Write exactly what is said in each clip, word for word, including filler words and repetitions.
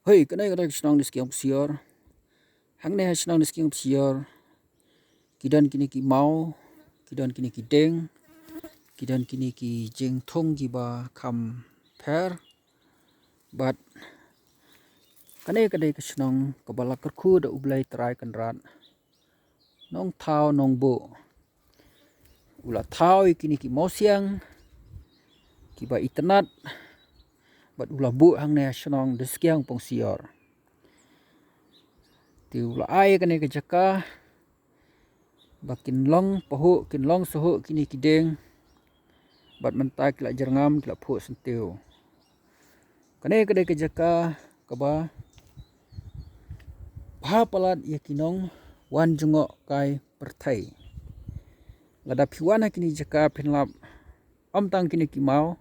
Hei, kane kane ka shnong Diskiang Psior. Hangne ha shnong Diskiang Psior, ki don kine ki maw, ki don kine ki deng, ki don kine ki jingthung kiba kham pher. Bad kane kane ka shnong kaba la kyrkhu da U Blei Trai Kynrad Nongthaw Nongbuh. U la thaw ïa kine ki mawsiang kiba itynnad, bad u la buh hangne ha shnong Diskiang Psior. Te u la ai kane ka jaka ba kin long pahuh, kin long sahuh kine ki deng, bad mynta ki la jyrngam, ki la phuh syntiew. Kane ka dei ka jaka kaba bha palat ïa ki nongwan jngoh kai pyrthei. Lada phi wan ha kine ki jaka phin lap, ym tang kine ki maw,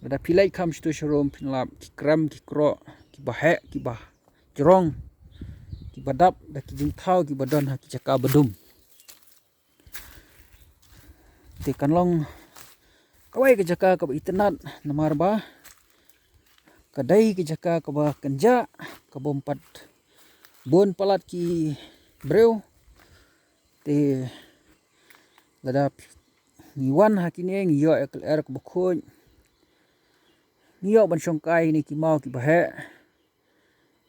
lada phi leit kham shatu sharum phin lap ki krem ki kroh, kiba heh, kiba jrong, kiba dap da ki jingthaw kiba don ha ki jaka badum. Te kan long kawei ka jaka kaba itynnad, namar ba ka dei ka jaka kaba kynjah, kaba ym pat bun palat ki briew. Te lada ngi wan ha kine, ngi ïoh ïa ka lyer kaba khuid, ngi ïoh ban shongkai ïa kine ki maw kiba heh.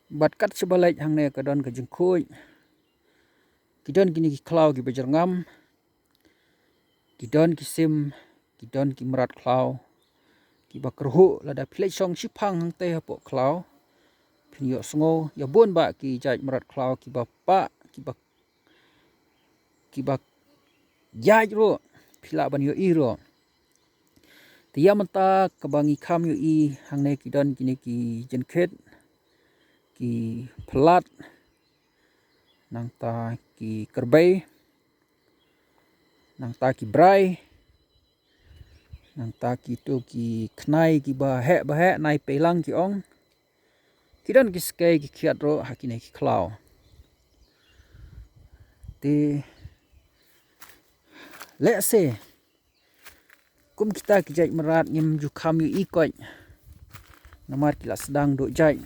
Bad kat shaba leit hangne ka don ka jingkhuid. Ki don kine ki khlaw kiba jyrngam. Ki don ki sim, ki don ki mrad khlaw kiba kyrhuh. Lada phi leit shong shiphang hangtei hapoh khlaw, phin ïohsngew ïa bun bah ki jait mrad khlaw kiba pah, kiba, kiba jait ruh, phi lah ban ïohi ruh. Te ïa mynta kaba ngi kham ïohi hangne, ki don kine ki jynkhit, ki phlad, nangta ki kyrbei, nangta ki brai, nangta kito ki khnai kiba heh ba heh, nai peilang ki ong. Ki don ki skei ki khiat ruh ha kine ki khlaw. Te lehse kum kita ki jait mrad ngim ju kham ïohi koit, namar ki la sdang duh jait.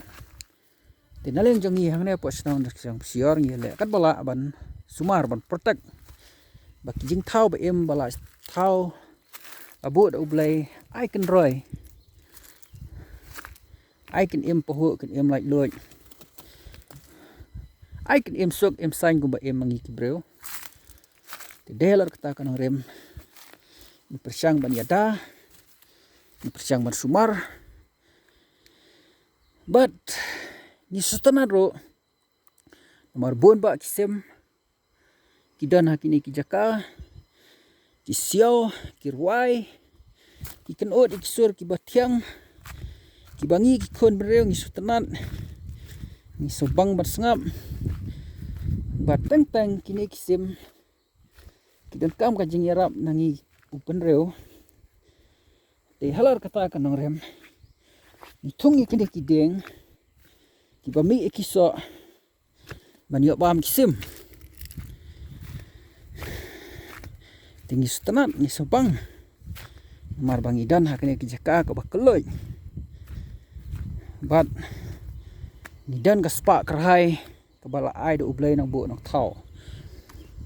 Te na liang jong ngi hangne hapoh shnong Diskiang Psior, ngi leh katba lah ban sumar, ban protect ba ki jingthaw ba im ba la thaw, la buh da U Blei, ai kynroi, ai kin im pahuh, kin im laitluid, ai kin im suk im saiñ kumba im ma ngi ki briew. Te dei halor kata ka nongrim, ngi pyrshang ban ïada, ngi pyrshang ban sumar. Bad ngi sngewtynnad ruh, namar bun bah ki sim ki don ha kine ki jaka, ki siaw, ki rwai, ki kynud ïa ki sur kiba thiang, kiba ngi ki khun bynriew ngi sngewtynnad, ngi sngewbang ban sngap. Bad teng teng kine ki sim ki donkam ka jingïarap na ngi u bynriew. Te halor kata ka nongrim, ngi thung ïa kine ki dieng kiba mih ïa ki soh ban ïoh bam ki sim. Te ngi sngewtynnad, ngi sngewbang, namar ba ngi don ha kane ka jaka kaba kylluid. Bad ngi don ka spah kyrhai kaba la ai da U Blei Nongbuh Nongthaw.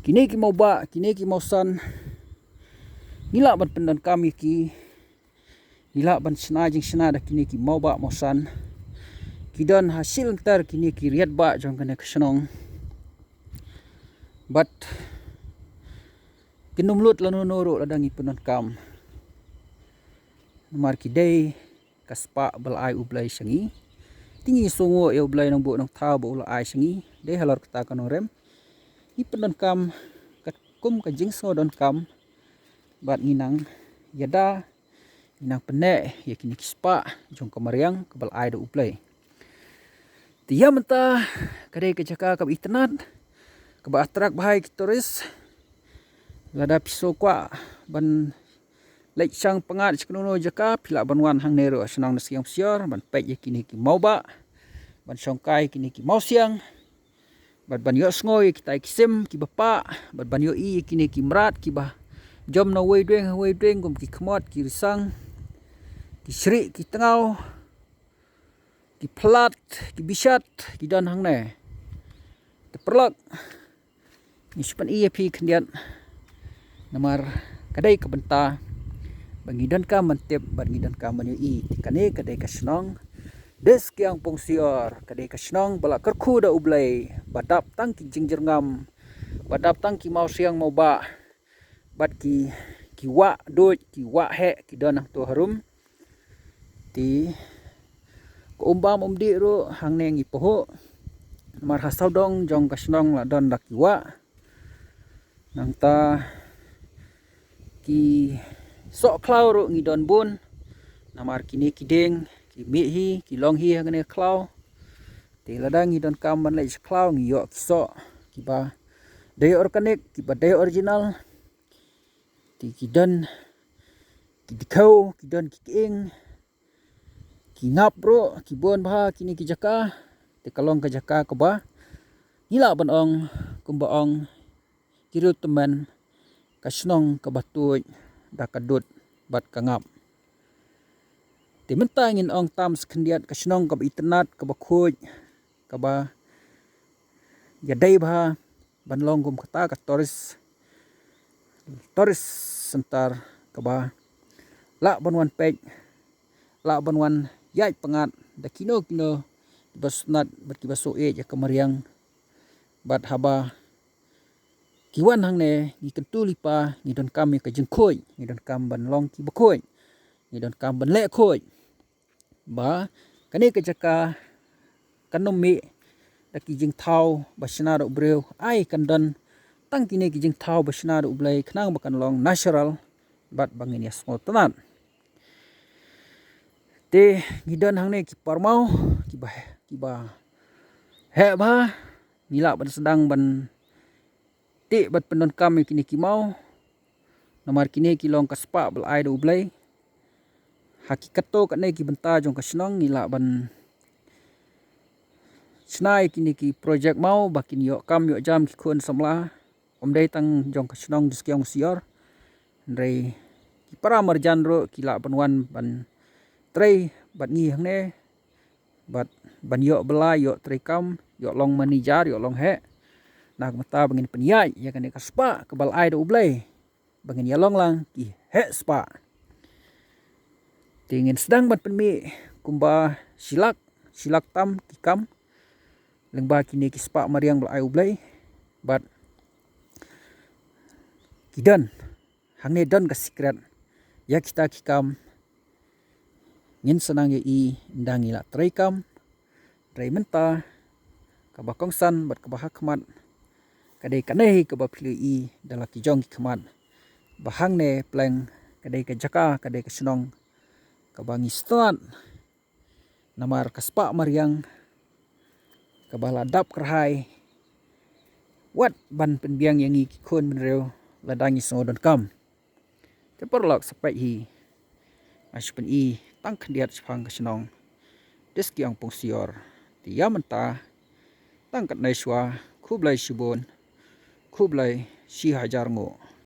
Kine ki mawbah, kine ki mawsan, ngi lah ban pyndonkam ïa ki, ngi lah ban shna jingshna da kine ki mawbah mawsan. Ki don ha shi lynter kine ki riat bah jong kane ka shnong. Bad kin ym lut lano lano ruh lada ngi pyndonkam, namar ki dei ka spah ba la ai U Blei sha ngi. Te ngi sngewnguh ïa U Blei Nongbuh Nongthaw ba u la ai sha ngi. Dei halor kata ka nongrim, ngi pyndonkam katkum ka jingsngew donkam. Bad ngi nang ïada, ngi nang pynneh ïa kine ki spah jong ka mariang kaba la ai da U Blei. Te ïa mynta ka dei ka jaka kaba itynnad, kaba attract bha ïa ki tourist. Lada phi sngewkwah ban leit shang pyngngad sha kano kano jaka, phi lah ban wan hangne ruh ha shnong Diskiang Psior ban peit ïa kine ki mawbah, ban shongkai kine ki mawsiang, bad ban ïohsngew ïa kita ki sim kiba pah, bad ban ïohi ïa kine ki mrad kiba jom na wei dweng ha wei dweng, kum ki khmot, ki rysang, ki shrieh, ki tngaw, ki plat, ki bishat, ki don hangne. Te paralok, ngi shu pyni ïa phi khyndiat. Namar ka dei ka bynta ba ngi donkam ban tip bad ngi donkam ban ïohi. Te kane ka dei ka shnong Diskiang Pungsior, ka dei ka shnong ba la kyrkhu da U Blei, ba dap tang ki jingjyrngam, ba dap tang ki mawsiang mawbah, bad ki, ki wah duid, ki wah heh, ki don hangto harum. Te ka um bam um dih ruh hangne ngi phuh. Namar ha sawdong jong ka shnong la don da ki wah. Nangta ki soh khlaw ruh ngi don bun. Namar kine ki dieng ki mih hi, ki long hi hangne khlaw. Te lada ngi donkam ban leit sha khlaw ngi ïoh ki soh kiba dei organic, kiba dei original. Te ki don ki dkhiew, ki don ki kying, ki ngap ruh, ki bun bha kine ki jaka. Te ka long ka jaka kaba ngi lah ban ong, kumba ong ki riew tymmen, ka shnong kaba tuid da ka dud bad ka ngap. Te mynta ngin ong tam sa khyndiat, ka shnong kaba itynnad, kaba khuid, kaba ïadei bha ban long kum kata ka tourist, tourist centre, kaba lah ban wan peit, lah ban wan ïaid pyngngad da kino kino kiba sngewtynnad bad kiba sngewieit ïa ka mariang. Bad haba ki wan hangne, ngi kyntu lypa, ngi donkam ïa ka jingkhuid, ngi donkam ban long kiba khuid, ngi donkam ban leh khuid. Ba kane ka jaka kan ym mih da ki jingthaw ba shna da u briew, ai, kan don tang kine ki jingthaw ba shna da U Blei, khnang ba kan long natural bad ba ngin ïa sngewtynnad. Te ngi don hangne ki parmaw kiba, kiba heh bha. Ngi lah ban sdang ban tih bad pyndonkam ïa kine ki maw. Namar kine ki long ka spah ba la ai da U Blei. Ha ki katto katne ki bynta jong ka shnong ngi lah ban shna ïa kine ki project maw ba kin ïoh kam ïoh jam ki khun samla. Ym dei tang jong ka shnong Diskiang Sior, hynrei ki para marjan ruh ki lah ban wan ban trei bad ngi hangne, bad ban ïoh bylla, ïoh trei kam, ïoh long manager, ïoh long heh. Na ka bynta ba ngin pynïaid ïa kane ka spah kaba la ai da U Blei, ba ngin ïa long lang ki heh spah. Te ngin sdang ban pynmih kumba shi lak, shi lak tam ki kam lyngba kine ki spah mariang ba la ai U Blei. Bad ki don, hangne don ka secret ïa kita ki kam. Ngin sa nang ïohi ynda ngi la trei kam. Trei mynta, kaba kongsan bad kaba ha khmat ka dei kane hi kaba phi la ïohi da la ki jong ki khmat, ba hangne pleng ka dei ka jaka, ka dei ka shnong kaba ngi sngewtynnad. Namar ka spah mariang kaba la dap kyrhai, wat ban pynbiang ïa ngi ki khun bynriew lada ngi sngew donkam. Te paralok, sa peit hi, nga shu pyni tang khyndiat shaphang ka shnong Diskiang Pungsior. Te ïa mynta tang katne shuwa, khublei shibun, khublei shi hajar nguh.